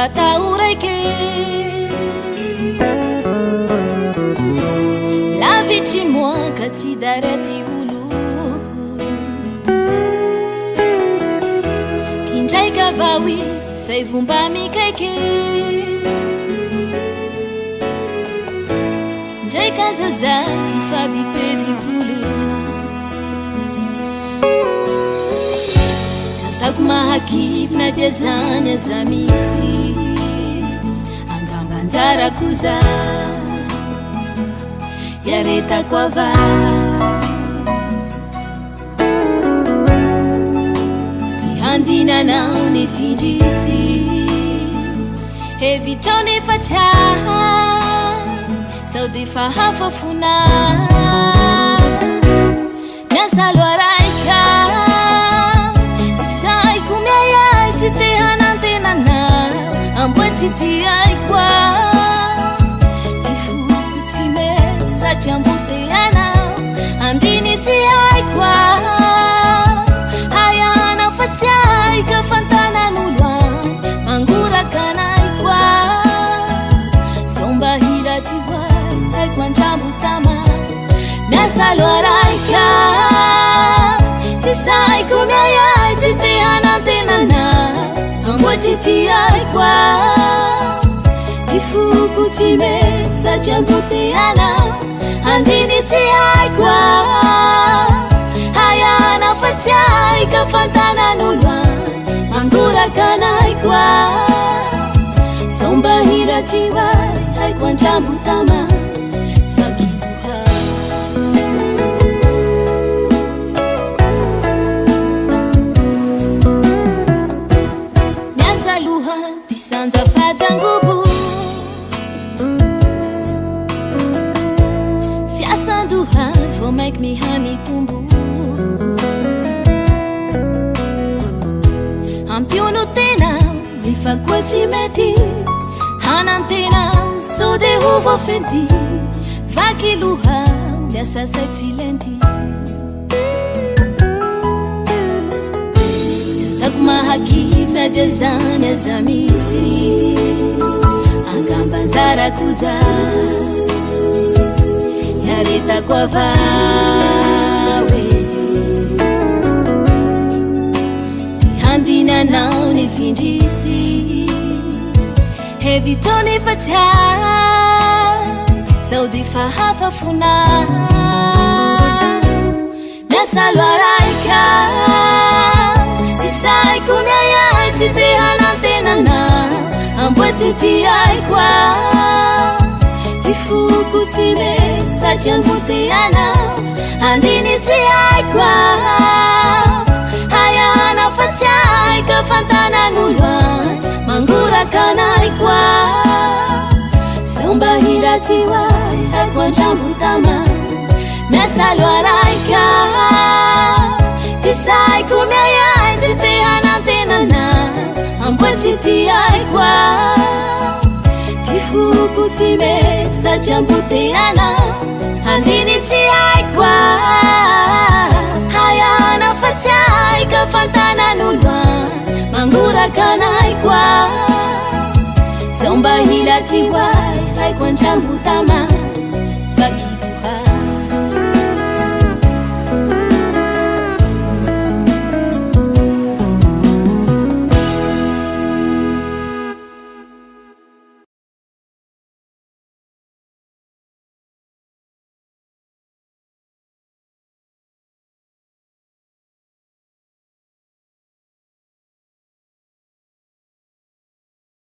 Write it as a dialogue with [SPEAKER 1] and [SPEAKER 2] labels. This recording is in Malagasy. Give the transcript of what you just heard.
[SPEAKER 1] Vata ho raiky lavitry moaka tsy daraty olo kindraika vaoy zay vomba mikaiky ndraika zaza ifabipevipolo tsy ataoko mahakivy na dia zany aza misy angamba anjarako za iaretako ava Andinanao ny findrisy hevitrao nefa tsy ahy sao de fa hafa fona miasa loha raika saiko miahiahy tsy te hanantenanao amboa tsy tiaiko ah ty foko tsy mety satria amboteanao andiny tsy haiko ah hayana fa tsy haika fantanan'olo any mangoraka anay koa sao mba hira ty ho ahy haiko andrambo tama miasa loha raika tsy saiko miahiahy tsy te hanantenanao amboa tsy tiaiko ah ty foko tsy mety satria amboteanao andiny tsy haiko ah hayana fa tsy haika fantanan'olo any mangoraka anay koa sao mba hira ty ho ahy haiko andrambo tama vakiloha miasa loha ty sanja fajangobo fiasandoha vao maiky mihamitombo ampiono tena nefa koa tsy mety hanantena sao de ho voafenty vaky loha miasa say tsy lenty tsy ataoko mahakivy na dia zany aza misy angamba anjarako za iaretako avaoe handinanao ny findrisy hevitrao nefa tsy ahy sao de fa hafa fona miasa loha raika ty saiko miahiahy tsy te hanantenanao amboa tsy tiaiko ah ty foko tsy mety satria amboteanao andiny tsy haiko ah hayana fa tsy haika fantanan'olo any mangoraka anay koa sao mba hira ty ho ahy haiko andrambo tama miasa loha raika ty saiko miahiahy tsy te hanantenanao amboa tsy tiaiko ah ty foko tsy mety satria amboteanao andiny tsy haiko ah hayana fa tsy haika fantanan'olo any mangoraka anay koa sao mba hira ty ho ahy haiko andrambo tama.